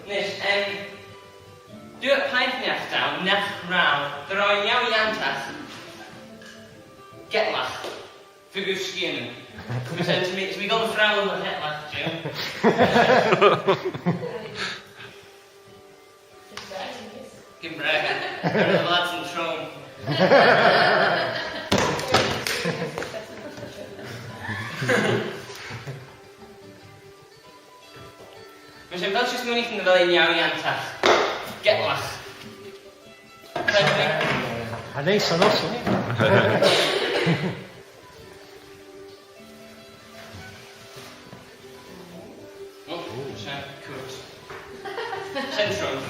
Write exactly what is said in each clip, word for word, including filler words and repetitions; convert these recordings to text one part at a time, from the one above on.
Nish, em, dooyrt peigney dou nagh row, dy row eh niau-yantagh getlagh fegooish skianyn. Mysh, ta mee, ta mee goll dy phrowal dy ghetlagh, Jim. Gimbrack. Red yn troayn. Mysh, vel shiu smooinaghtyn dy vel eh niau-yantagh getlagh? Cha nee son uss. Oh, shen cooyrt. Shen troayn.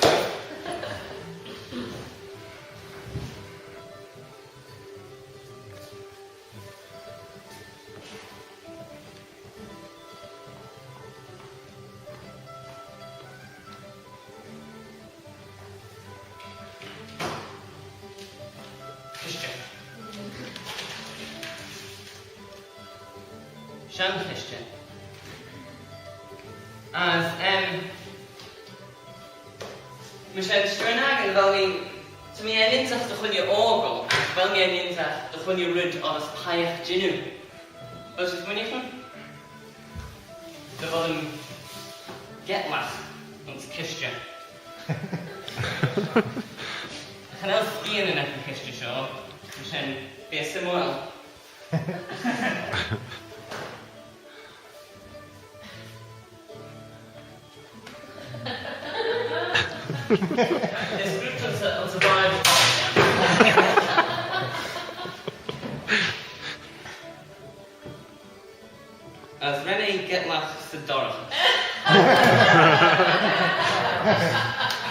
Kishtey. Shenn kishtey. As, em, mysh, shen, dy row ad vel mee, ta mee er n'ynsagh dy chooilley ockle, as vel mee er n'ynsagh dy chooilley red oddys peiagh jannoo. Vel shiu smooinaghtyn dy vel eh getlagh ayns kishtey? Cha nel skianyn ec yn kishtey shoh, mysh, bee eh symboil. It's good to, to survive. As ren eh getlagh 'sy dorraghey.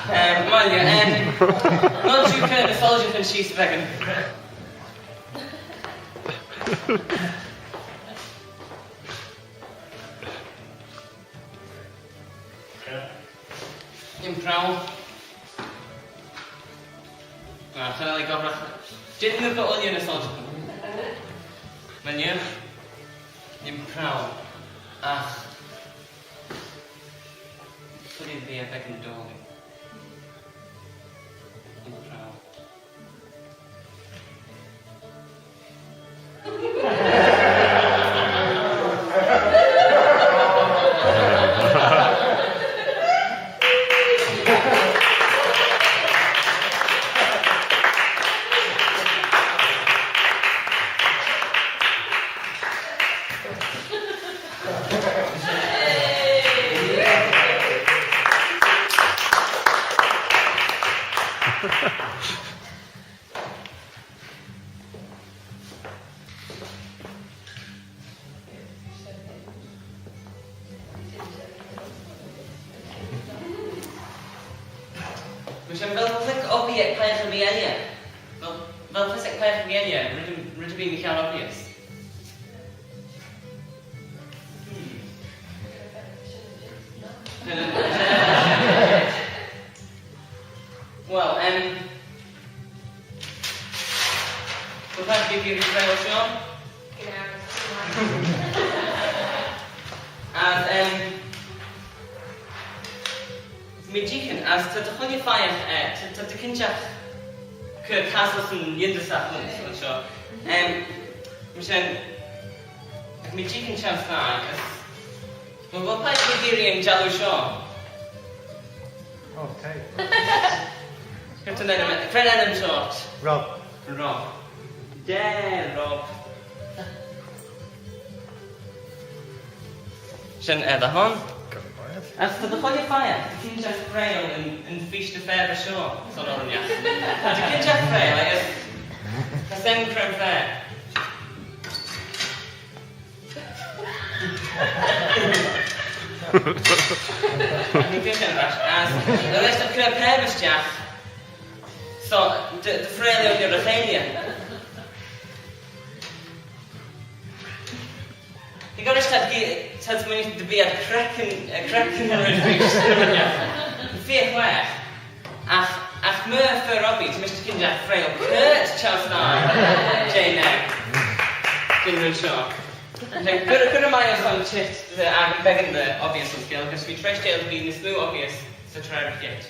Em, my lhiu, em, nod shiu cur ny soilshaghyn sheese beggan. Yn prowal. Ah, cha nel eh gobbragh. Jean, nod ooilley ny soilshaghyn. My lhiu. Yn prowal. Agh foddee bee eh beggan doillee. Yn prowal. Mysh, vel flick obbee ec peiagh elley? Vel, vel flick ec peiagh elley? Red, red erbee mychione obbeeys. Hmm. Well, em, well, that's good, good, good, Sean. As, em, mee jeeaghyn, as ta dy chooilley peiagh, eh, ta, ta dy kinjagh cur caslys yn yindyssagh ayns shoh. Em, mysh, em, mee jeeaghyn çheu-sthie, as Well, well, peiagh mee geearree yn jalloo shoh. Oh, okay. Cre t'ennym, cre t'ennym shoh? Rob. Rob. Daa, Rob. Shen eddyr hon. As ta dy chooilley peiagh, dy kinjagh freayll yn, yn feysht dy fer shoh, son orrinagh. Dy kinjagh freayll, like, as, as shen cre'n fer. As, as, lesh ta cur pabyr stiagh. So, dy, dy freayll eh dy ry-cheilley. Hug oddys t'ad ge-, t'ad smooinaghtyn dy beagh ad creck yn, eh, creck yn red vees. Feer whack. Agh, agh myr fer obbee, ta mish dy kinjagh freayll cur çheu-sthie jeh nag. Jeh'n red shoh. Cur, cur mie son çheet dy akin beggan dy obvious ayns Gaelg, as v'eh treishteil ve ny smoo obvious 'sy traa cheet.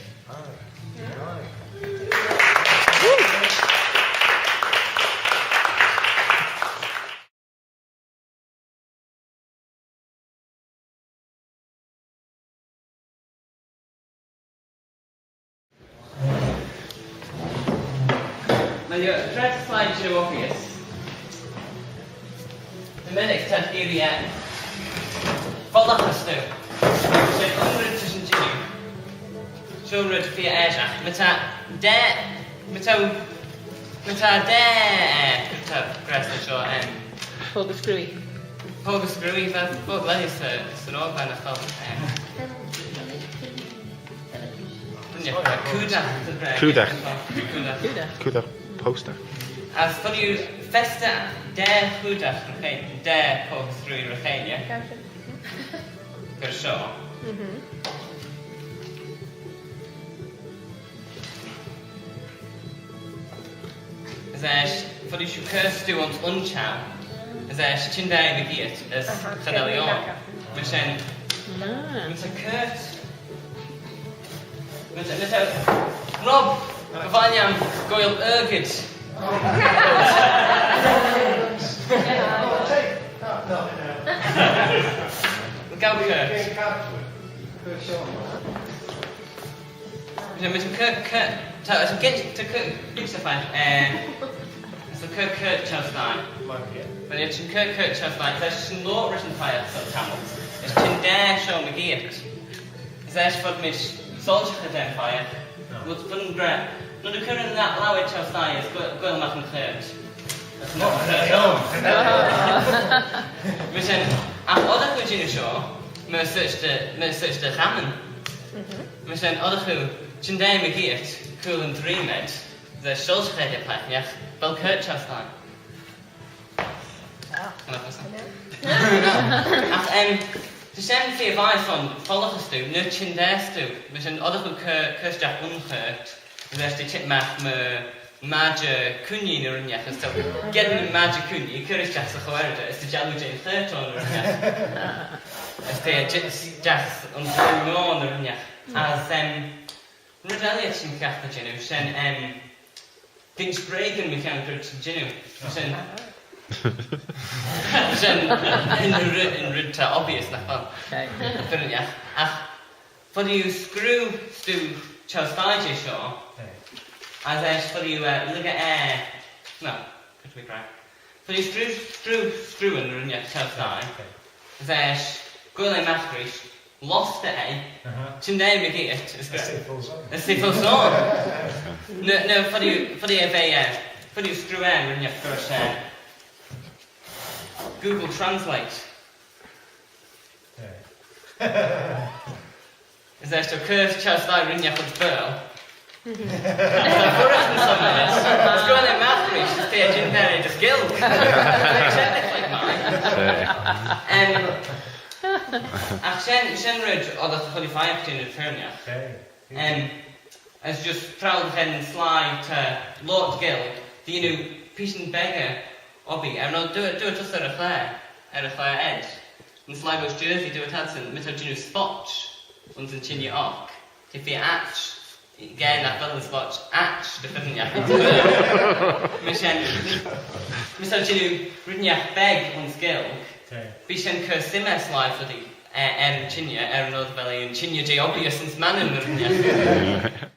Now, your thread slide show obvious. The minute that area follow us through. So, hundred percent you. Show red for your edge. But that, there, but how Myr ta daa, eh, cur ta grass na shoh, em, Poag y screwy. Poag y screwy, va, poag lenney sy, sy noa va ny fo, em. Rinne, eh, coodagh, eh, Coodagh. Coodagh. Coodagh. Coodagh. Poster. As foddee oo festey daa choodagh ry-cheilley, daa poag y screwy ry-cheilley. Cur shoh. As eisht, foddee shiu cur stoo ayns un çheu. As eisht, çhyndaa mygeayrt as cha nel eh ayn. Myr shen, myr shen cur, myr shen, myr shen, Rob, va lhiam goaill argid. Gow cur. Myr shen, myr shen cur, cur, ta, ta, ta cur, cur, eh, ta cur, cur çheu-sthie. Myr shen cur, cur çheu-sthie, ta shin loayrt rish yn fire son tammylt. As çhyndaa shoh mygeayrt. As eisht vod mish soilshaghey da'n fire. Vod fun gra, nod oo cur yn lowit çheu-sthie as goaill, goaill magh yn church. Myr shen, agh oddagh oo jannoo shoh, myr sorçh dy, myr sorçh dy ghammon. Myr shen oddagh oo, çhyndaa mygeayrt, cooyl yn three med, as eisht soilshaghey da'n fire, vel cur çheu-sthie. Agh, em, ta shen feer vie son follaghey stoo, ny çhyndaa stoo. Myr shen oddagh oo cur, cur stiagh un church, as eisht t'eh çheet magh myr maidjey cooinee ny ringaght, as ta geddyn yn maidjey cooinee, cur stiagh 'sy choearrooder, as ta jannoo jeh'n church ayn ny ringaght. As t'eh çheet stiagh ayns yn noa ny ringaght. As, em, Red elley shin cliaghtey jannoo, shen, em, ginsh breagyn mychione cur jannoo. Shen, shen, yn red, yn red ta obvious, nagh vel? Fir ringaght. Agh, foddee oo screeu stoo çheu-sthie jeh shoh. As eisht foddee oo, eh, lhiggey, eh, no, cut me crack. Foddee oo screeu, screeu, screeu yn ringaght çheu-sthie. As eisht, goaill eh magh reesht, lostey eh, çhyndaa mygeayrt, as gra-, as t'eh feer son. No, no, foddee, foddee eh ve, eh, foddee oo screeu eh yn ringaght goll rish, eh, Google Translate. As eisht, ta cur çheu-sthie ringaght ayns Baarle. As ta furraghtyn son, as goaill eh magh reesht, as t'eh jeant er dys Gaelg. Technically mine. Em, agh shen, shen red oddagh Holy Fire jannoo fir ringaght. Em, as just traa dy gheddyn yn sleih ta loayrt Gaelg, dy yannoo peeshyn beggey obby, er yn oyr, dooyrt, dooyrt uss er y chlaa, er y chlaa ayd. Yn sleih voish Jersey, dooyrt adsyn, my t'ou jannoo spotch ayns yn çhengey oc. T'eh feer atch, ga nagh vel yn spotch, atch dy feed ringaght. Myr shen, my t'ou jannoo red ennagh beg ayns Gaelg, bee shen cur sym er sleih foddee, eh, er yn çhengey, er yn oyr vel eh yn çhengey jeh obby as ayns Mannin red ennagh.